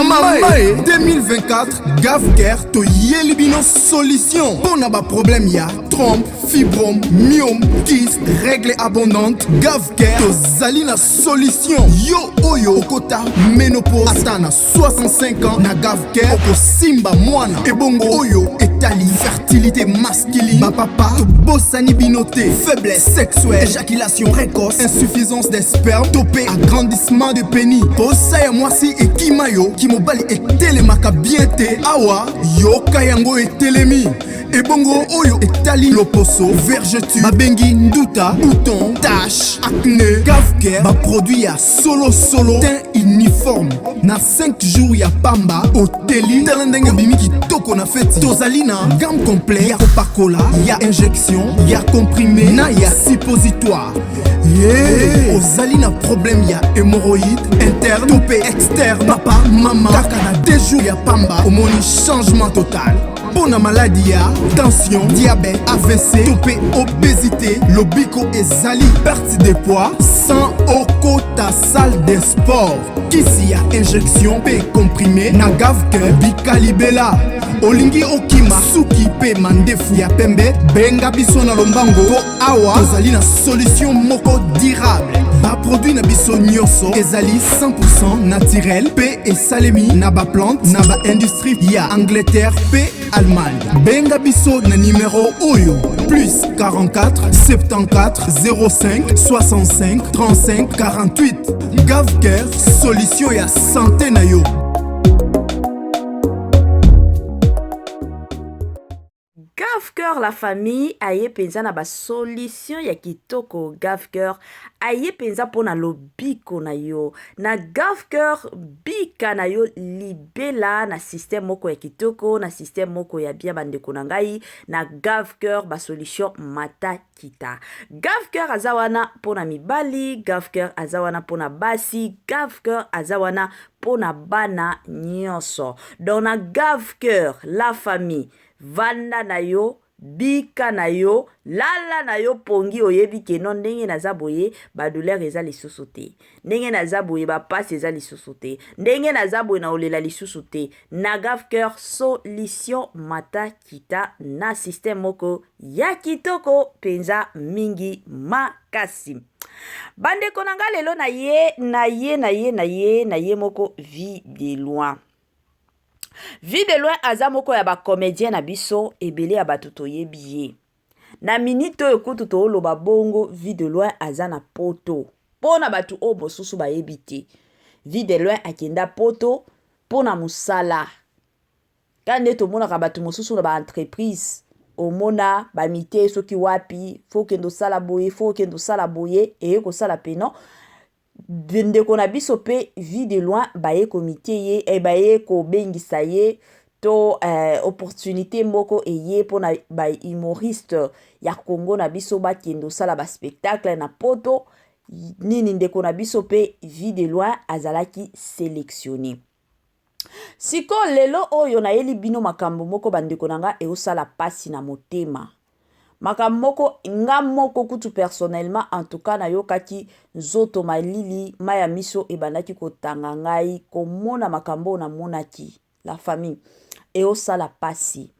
Mama e 2024 Gavcare toyeli bino solution mpo na baproblème ya trompe, fibrome, myome, kyste, règle abondante. Gavcare tozali na solution. Yo oyo okota ménopause ata na 65 ans, na Gavcare okosimba mwana. Ebongo oyo etali fertilité masculine, bapapa tobosani bino te. Faiblesse sexuelle, éjaculation précoce, insuffisance des sperme to mpe agrandissement de pénis, posa ya mwasi ekima yo, kimobali etelemaka bien te, awa yoka yango etelemi. Ebongo oyo etali loposo, vergeture babengi nduta, bouton, tache, acné, Gavcare baproduit ya solosolo, teint uniforme na 5 jours ya pamba oteli. Tala ndenge obimi kitoko na feti. Tozali na gamme complet ya kopakola, ya injection, ya comprimé na ya suppositoire. Ye ozali na problème ya hémorroïde interne to mpe externe, papa, mama, kaka na 2 jours ya pamba omoni changement total. Mpo na maladi ya tension, diabète, AVC to mpe obésité, lobiko ezali perte de poids sans okota salle de sport. Kisi ya injection mpe comprimé na Gavcare bikalibela. Olingi okima suki mpe mandefu ya pembe, benga biso na lombango mpo awa tozali na solution moko durable. Baproduit na biso nyonso ezali 100 naturel mpe esalemi na baplante na baindustrie ya Angleterre mpe Allemagne. Benga biso na nimero oyo: plus 44 74 05 65 35 48. Gavcare, solution ya santé na yo. Gavcare la famille aye mpenza na basolution ya kitoko. Gavcare aye mpenza mpo na lobiko na yo. Na Gavcare bika na yo libela na système moko ya kitoko, na système moko ya bien. Bandeko na ngai, na Gavcare basolution mata kita. Gavcare aza wana mpo na mibali, Gavcare aza wana mpo na basi, Gavcare aza wana mpo na bana nyonso. Donc na Gavcare la famille, vanda na yo, bika na yo, lala na yo pongi, oyebi ke no, ndenge naza boye, badouleur eza lisusu te, ndenge naza boye, bapasi eza lisusu te, ndenge naza boye, na olela lisusu te. Na Gavcare solution mata kita na système moko ya kitoko mpenza mingi makasi. Bandeko na nga, lelo na ye na ye na ye na ye na ye moko Vie de Loin. Vie de Loin aza moko ya bacomédien na biso, ebele ya bato toyebi ye. Na minute oyo kutu tooloba bongo, Vie de Loin aza na Poto. Mpo na bato oyo mosusu bayebi te, Vie de Loin akenda Poto mpo na mosala. Kaka nde tomonaka bato mosusu na baentreprise, omona bamite soki wapi, fo okende osala boye, fo okende osala boye, eye kosala peno. Ndeko na biso mpe Vie de Loin baye komite ye, eh, baye kobengisa ye to opportunité moko eye mpona bahumoriste ya Congo na biso bakende osala baspectacle na Poto nini. Ndeko na biso mpe Vie de Loin azalaki sélectionné. Sikoyo lelo oyo nayeli bino makambo moko, bandeko na nga, eosala mpasi na motema. Makambo moko nga moko kutu personnellement, en tout cas, nayokaki nzoto malili, mai ya miso ebandaki kotanga ngai komona makambo oyo namonaki. La famille, eosala pasi.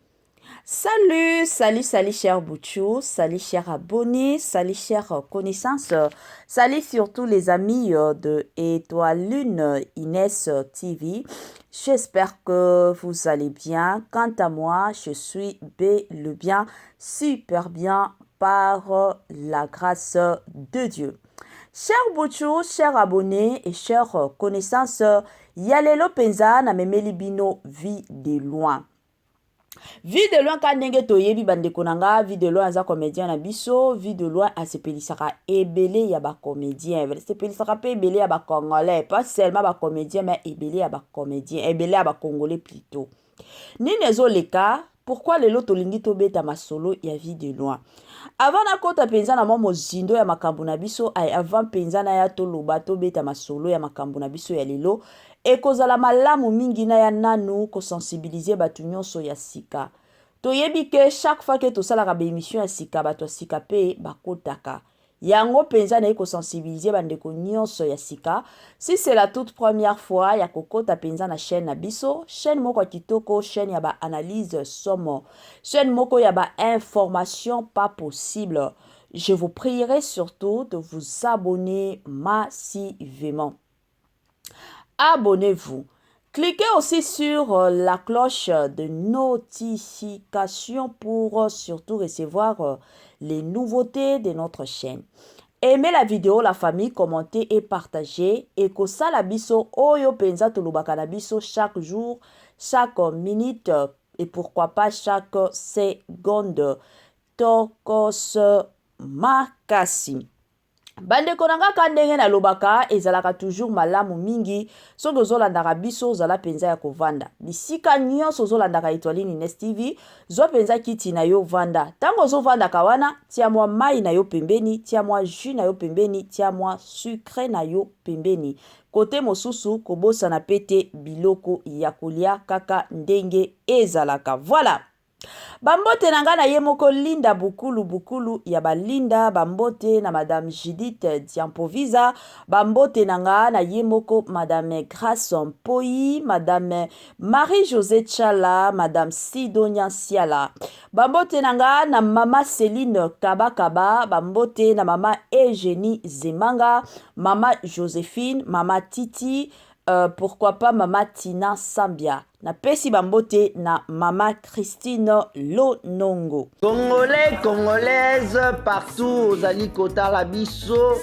Salut, salut, salut cher Bouchou, salut cher abonné, salut cher connaissance, salut surtout les amis de Étoile Lune Inès TV. J'espère que vous allez bien. Quant à moi, je suis bel et bien, super bien par la grâce de Dieu. Cher Bouchou, cher abonné et cher connaissance, ya lelo penza na memeli bino Vie de Loin. Vie de Loin ka ndenge toyebi, bandeko na nga, Vie de Loin aza comédien na biso. Vie de Loin asepelisaka ebele ya bacomédien, asepelisaka mpe ebele ya bacongolais, pas seulement bacomédien mais ebele ya bacomédien, ebele ya bacongolais plutôt. Nini ezoleka? Pourquoi lelo tolingi tobeta masolo ya Vie de Loin? Avant nakota mpenza na mwa mozindo ya makambo na biso, avant mpenza naya toloba, tobeta masolo ya makambo na biso ya lelo, ekozala malamu mingi naya nanu kosensibiliser bato nyonso ya sika. Toyebi ke chaque fois ke tosalaka baémission ya sika, bato ya sika mpe bakotaka. Yango penza naye ko sensibiliser ba ndeko nionso ya sika, si c'est la toute première fois ya kokota penza na chaine na biso, chaine moko ya kitoko, chaine ya ba analyse somo, chaine moko ya ba informations pas possible, je vous prierai surtout de vous abonner massivement. Abonnez-vous. Cliquez aussi sur euh, la cloche de notification pour euh, surtout recevoir euh, les nouveautés de notre chaîne. Aimez la vidéo, la famille, commentez et partagez. Et kosala biso oyo penza tolobaka na biso chaque jour, chaque minute et pourquoi pas chaque seconde. Tokos makasi. Bandeko na nga ka ndenge nalobaka ezalaka toujours malamu mingi soki ozolandaka biso ozala penza ya kovanda bisika nyonso ozolandaka Etoiline Ines TV zwa penza kiti na yo vanda tango ozovandaka wana tia mwa mayi na yo pembeni tia mwa jus na yo pembeni tia mwa sucre na yo pembeni kote mosusu kobosana pe te biloko ya kolia kaka ndenge ezalaka voilà. Ba mbote na nga na ye moko Linda Bukulu Bukulu ya ba Linda ba mbote na madame Judith Diampovisa ba mbote na nga na ye moko madame Grace Mpoyi madame Marie Josee Tshala madame Sidonia Nsiala ba mbote na nga na mama Celine Kaba Kaba ba mbote na mama Eugenie Zemanga mama Josephine mama Titi euh, pourquoi pas mama Tina Sambia Napesi ba mbote na mama Christine Lonongo. Congolais, Congolaise, partout ozali kotala biso,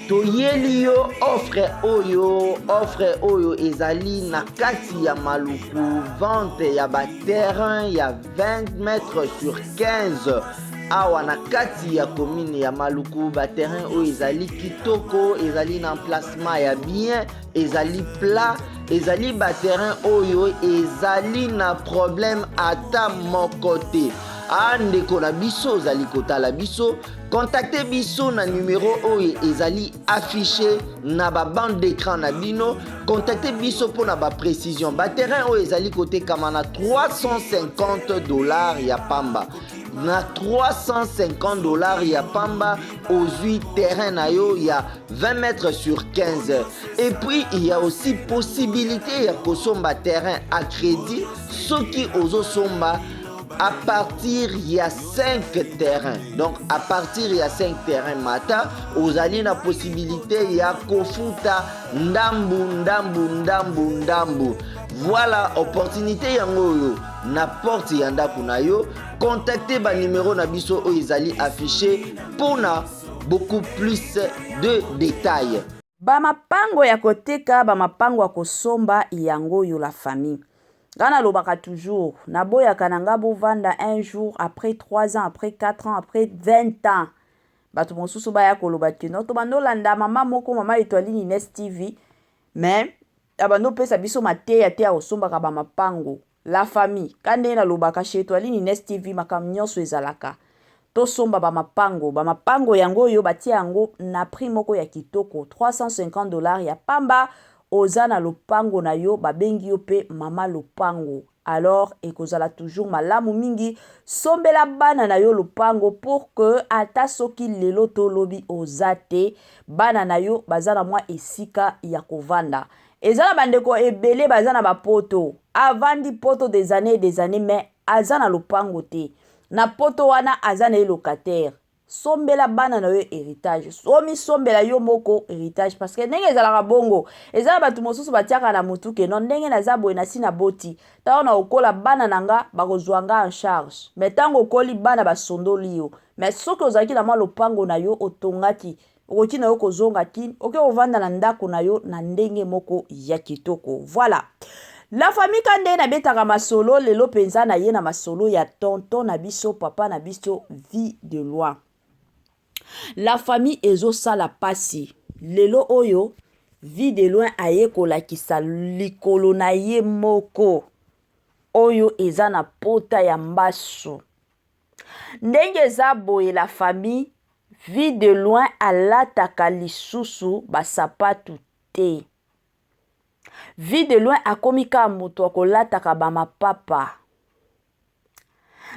toyeli yo offre oyo, offre oyo ezali na kati ya Maluku, vente ya ba terrain ya 20 mètres sur 15 awa na kati ya commune ya Maluku. Ba terrain oyo ezali kitoko, ezali na emplacement ya bien, ezali plat, ezali ba terrain oyo ezali na problème ata moko te. A ndeko na biso ozali kotala biso, contacte biso na numero oyo ezali affiché na ba bande d'écran na bino. Contacte biso mpo na ba précision. Ba terrain oyo ezali kotekama na 350 dollars ya pamba. Na 350 dollars ya pamba ozwi terrain na yo ya 20 mètres sur 15. Et puis il y a aussi possibilité ya kosomba terrain à crédit soki ozosomba à partir ya 5 terrains. Donc à partir ya 5 terrains mata ozali na possibilité ya kofuta ndambu ndambu ndambu ndambu. Voilà opportunité yango oyo na porte ya ndako na yo. Contacte ba numero na biso oyo ezali affiché mpona beaucoup plus de détails. Ba mapango ya koteka, ba mapango ya kosomba yango oyo la famille. Nga nalobaka toujours, naboyaka na nga bovanda un jour après 3 ans, après 4 ans, après 20 ans. Bato mosusu baya koloba que non, tobanda olanda mama moko, mama Etoiline Ines TV, mais abanda opesa biso mateya te ya kosombaka ba mapango. La famille, ka ndenge nalobaka chez Etoiline Ines TV makambo nyonso ezalaka. Tosomba ba mapango, ba mapango yango oyo batia yango na prix moko ya kitoko, 350 dollars ya pamba, oza na lopango na yo, babengi yo pe mama lopango. Alors ekozala toujours malamu mingi, sombela bana na yo lopango pour que ata soki lelo to lobi oza te, bana na yo baza na mwa esika ya kovanda. Eza na ba ndeko ebele baza na ba poto, avandi poto des annees et des annees mais aza na lopango te. Na poto wana aza na ye locataire. Sombela bana na yo heritage, omisombela yo moko heritage parce que ndenge ezalaka bongo, eza na batu mosusu batiaka na mutu que non ndenge naza boye nasi naboti, tango nakokola bana na nga bakozua nga en charge. Mais tango okoli bana basondoli yo. Mais soki ozalaki na mwa lopango na yo otongaki, Okoki na yo kozonga kin oke kovanda na ndako na yo na ndenge moko ya kitoko. Voilà. La famille ka nde nabetaka masolo lelo penza na ye na masolo ya tonton na biso papa na biso vie de loin. La famille ezosala pasi lelo oyo vie de loin aye kolakisa likolo na ye moko oyo eza na pota ya mbasu. Ndenge eza boye la famille Vue de loin alataka lisusu ba sapatu te. Vue de loin akomi kaka mutu ya kolataka ba mapapa.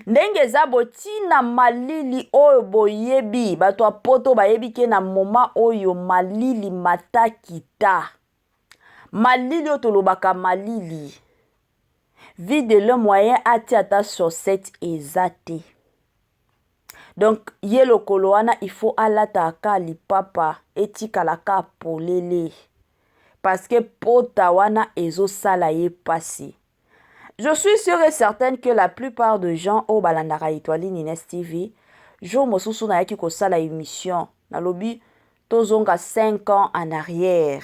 Ndenge eza boye ntina malili oyo boyebi bato ya poto bayebi ke na moma oyo malili mata kita malili oyo tolobaka malili vie de le moyen atia ata chaussette eza te. Donc ye lokolo wana il faut alata ka lipapa etikala ka polele parce que pota wana ezosala ye pasi. Je suis sûre et certaine que la plupart de gens oyo balandaka Etoile Nines TV, jour mosusu nayaki kosala émission, nalobi tozonga 5 ans en arrière.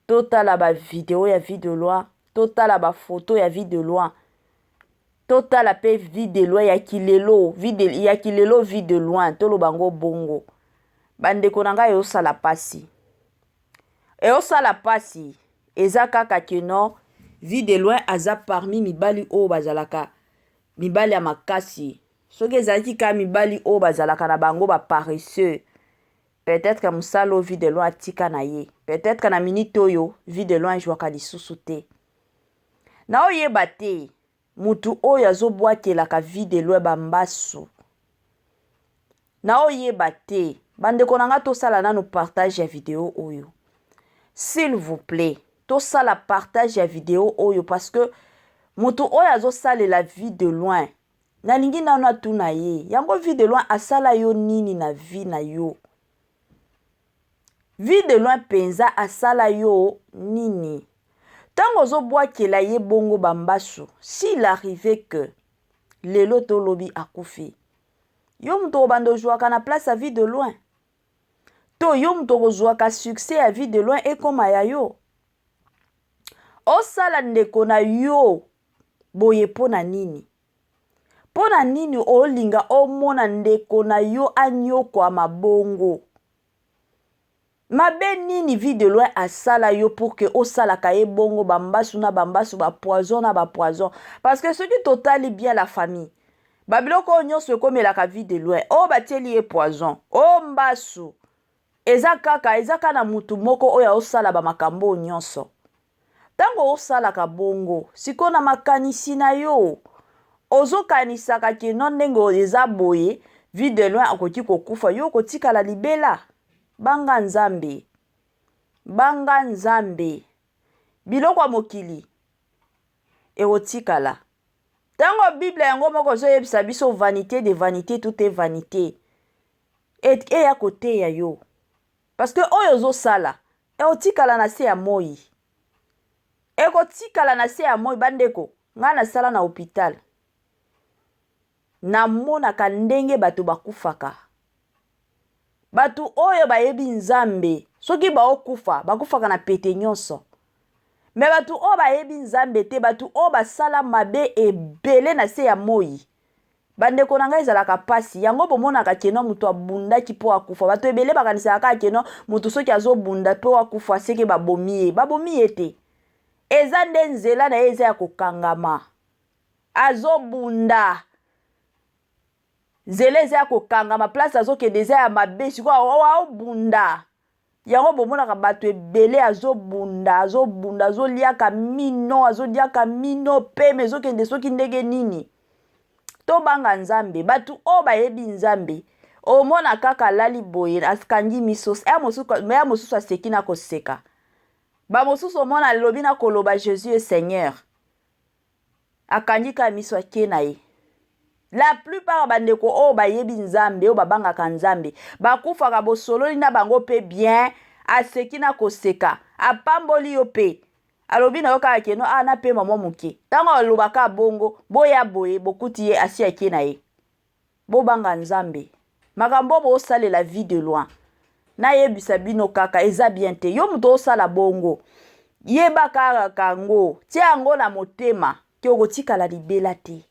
Totala ba video ya vie de loin, totala ba photo ya vie de loin. Totala pe vie de loin ya kilelo, vie de, ya kilelo vie de loin, toloba ngo bongo. Bandeko na ngai osala pasi. Eosala pasi eza kaka que non vie de loin aza parmi mibali oyo bazalaka mibali ya makasi soki ezalaki kaka mibali oyo bazalaka na bango ba paresseux peut-être mosala oyo vie de loin atika na ye peut-être na minute oyo vie de loin ajwaka lisusu te naoyeba te mutu oyo azobwakelaka vie de loin bambasu Naoyeba te. Bandeko na nga tosala nanu partage ya video oyo. S'il vous plait, tosala partage ya video oyo parce que mutu oyo azosalela vie de loin nalingi nanu atuna ye yango vie de loin asala yo nini na vie na yo? Vie de loin penza asala yo nini? Tango ozobwakela ye bongo ba mbasu, s'il arrive que lelo to lobi akufi, Yo moto okobanda ozwaka na place ya vie de loin to yo moto okozwaka succès ya vie de loin ekoma ya yo? Osala ndeko na yo boye mpo na nini? Mpo na nini olinga omona ndeko na yo anyokwama bongo? Mabe nini vie de loin asala yo pour que osalaka ye bongo ba mbasu na ba mbasu ba poison na ba poison parce que soki totali bien la famille ba biloko oyo nyonso ekomelaka vie de loin oyo batieli ye poison oyo mbasu eza kaka eza kaka na mutu moko oyo aosala ba makambo oyo nyonso. Ntango osalaka bongo, sikoyo na makanisi na yo, ozokanisaka ke non ndenge eza boye, vie de loin akoki kokufa, yo okotikala libela? Banga Nzambe. Banga Nzambe. Biloko ya mokili ekotikala. Ntango Bible yango moko ezoyebisa biso vanite de vanite, tout est vanite. Eya koteya yo. Parce que oyo ozosala, Ekotikala na se ya moyi. Ekotikala na se ya moyi bandeko ngai nasala na hopital namonaka ndenge bato bakufaka bato oyo bayebi nzambe soki baokufa bakufaka na pete nyonso me bato oyo bayebi nzambe te bato oyo basala mabe ebele na se ya moyi Bandeko na ngai ezalaka pasi yango bomonaka keno mutu abundaki po akufa batu ebele bakanisaka kaka keno mutu soki azobunda po akufa seke babomi ye babomi ye te eza nde nzela na ye eza ya kokangama azobunda nzela eza ya kokangama place azokende eza ya mabe sikoyo aobunda Yango bomonaka bato ebele azobunda azobunda azoliaka mino azoliaka mino pema ezokende soki ndenge nini. Tobanga Nzambe, bato oyo bayebi Nzambe omona kaka alali boye akangi miso ya mosusu aseki na koseka bamosusu omona alobi na koloba Jesus est Seigneur. Akangi kaka miso ake na ye. La plupart ya bandeko oyo bayebi Nzambe, oyo babangaka Nzambe, bakufaka bosololi na bango pe bien, aseki na koseka, apamboli yo pe. Alobi na yo kaka ke no ah napema mwa moke. Tango alobaka bongo, boya boye bokuti ye asi ake na ye. Bobanga Nzambe. Makambo oyo bosalela vie de loin. Nayebisa bino kaka eza bien te. Yo moto osala bongo. Yeba kaka yango. Tia yango na motema ke okotikala libela te.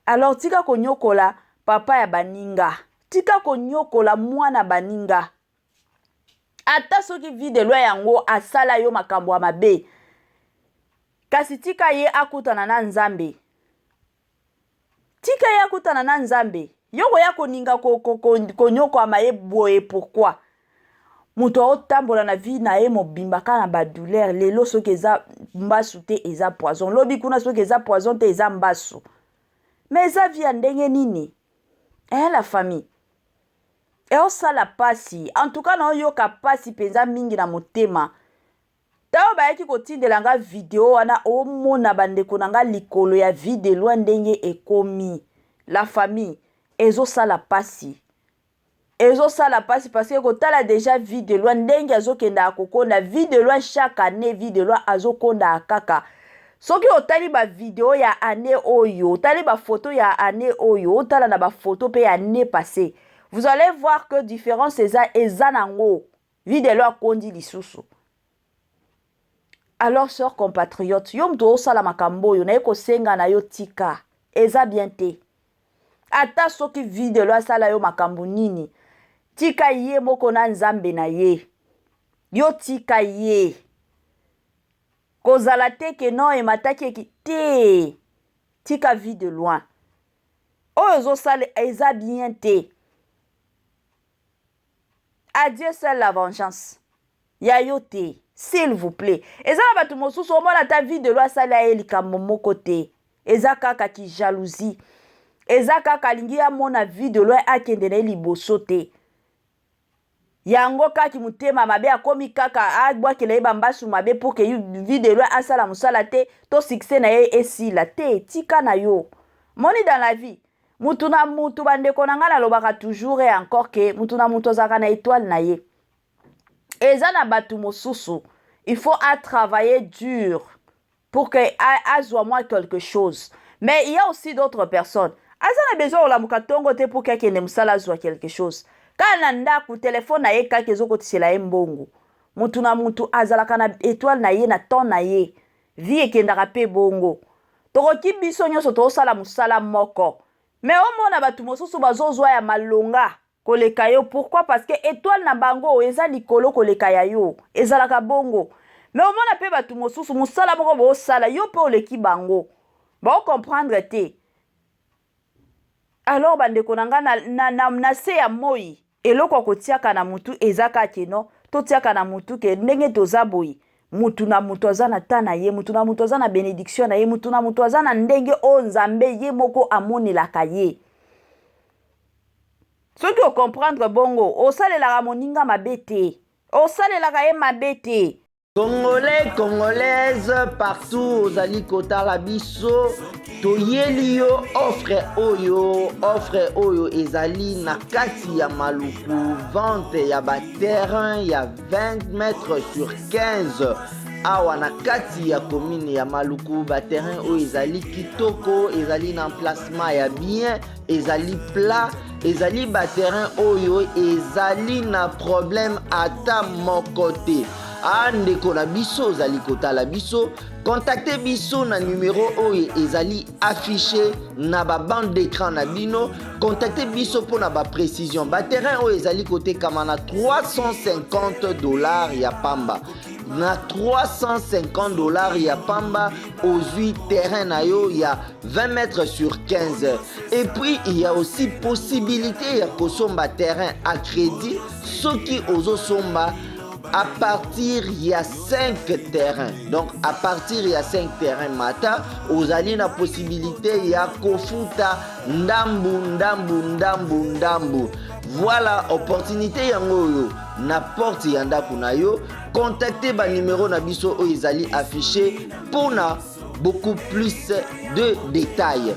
Alors tika konyokola papa ya baninga. Tika konyokola mwana baninga. Ata soki vie de loin yango asala yo makambo ya mabe. Kasi tika ye akutana na Nzambe. Tika ye akutana na Nzambe. Yo koya koninga konyokwama ye boye pourquoi? Moto aotambola na vie na ye mobimba kaka na ba douleur. Lelo soki eza mbasu te eza poison. Lobi kuna soki eza poison te eza mbasu. Mais eza vie ya ndenge nini? Eh la famille, eosala pasi. En tout cas naoyoka pasi mpenza mingi na motema. Ntango bayaki kotindela nga video wana, omona bandeko na nga likolo ya Vue de Loin ndenge ekomi. La famille, ezosala pasi, ezosala pasi, parce que kotala déjà Vue de Loin ndenge azokendaka kokonda. Vue de Loin, chaque année Vue de Loin azokondaka kaka. Soki otali bavideo ya année oyo, otali bafoto ya année oyo, otala na bafoto mpe ya année passée, vous allez voir que différence eza nango. Vue de Loin akondi lisusu. Alors, chers compatriotes, yo moto osala makambo oyo, naye kosenga na yo, tika, eza bien te. Ata soki Vue de Loin asala yo makambo nini, tika ye moko na Nzambe na ye. Yo tika ye, kozala te ke non, emataki eki te. Tika Vue de Loin. Oyo ozosala eza bien te. À Dieu seul la vengeance, ya yo te, s'il vous plaît. Eza na bato mosusu, omona ata Vue de Loin asali aye likambo moko te, eza kaka kijalousie, eza kaka alingi amona Vue de Loin akende na ye liboso te. Yango kaki motema mabe, akomi kaka abwakela ye bambasu mabe pour que Vue de Loin asala mosala te to succès na ye esila te. Tika na yo. Moni, dans la vie, mutu na mutu, bandeko na ngai, nalobaka toujours et encore ke mutu na mutu azalaka na étoile na ye. Eza na bato mosusu, il faut atravailler dur pour que azwa mwa quelque chose, mais il y a aussi d'autres personnes aza na besoin kolamuka ntongo te pour ke akende mosala azwa quelque chose. Kaka na ndako, telefone na ye kaka ezokotisela ye mbongo. Mutu na mutu azalaka na étoile na ye, na temps na ye. Vie ekendaka mpe bongo. Tokoki biso nyonso tozosala mosala moko, mais omona bato mosusu bazozwa ya malonga koleka yo. Pourquoi? Parce que étoile na bango eza likolo koleka ya yo. Ezalaka bongo. Mais omona mpe bato mosusu, mosala moko boosala, yo mpe oleki bango, baocomprendre te. Alors bandeko na ngai, na se ya moi, eloko ya kotiaka na mutu eza kaka no totiaka na mutu ke ndenge toza boye, mutu na mutu aza na ta na ye, mutu na mutu aza na bénédiction na ye, mutu na mutu aza na ndenge oyo Nzambe ye moko amonelaka ye. Soki ocomprendre bongo, osalelaka moninga mabe te, osalelaka ye mabe te. Congolais, Congolaise partout ozali kotala biso, toyeli yo offre oyo. Offre oyo ezali na kati ya Maluku, vente ya baterrain ya 20 mètres sur 15 awa na kati ya commune ya Maluku. Baterrain oyo ezali kitoko, ezali na emplacement ya bien, ezali plat, ezali baterrain oyo ezali na problème ata moko te. A ndeko na biso ozali kotala biso, contacte biso na numero oyo ezali affiché na babande d'écran na bino. Contacte biso mpona baprécision. Baterrain oyo ezali kotekama na 350 $ ya pamba. Na 350 $ ya pamba, ozwi terrain na yo ya 20 mètres sur 15. Et puis il y a aussi possibilité ya kosomba terrain à crédit soki ozosomba à partir ya 5 terrains. Donc à partir ya 5 terrains mata, ozali na possibilité ya kofuta ndambu ndambu ndambu ndambu. Voilà opportunité yango oyo na porte ya ndako na yo. Contacte banumero na biso oyo ezali affiché mpona beaucoup plus de détails.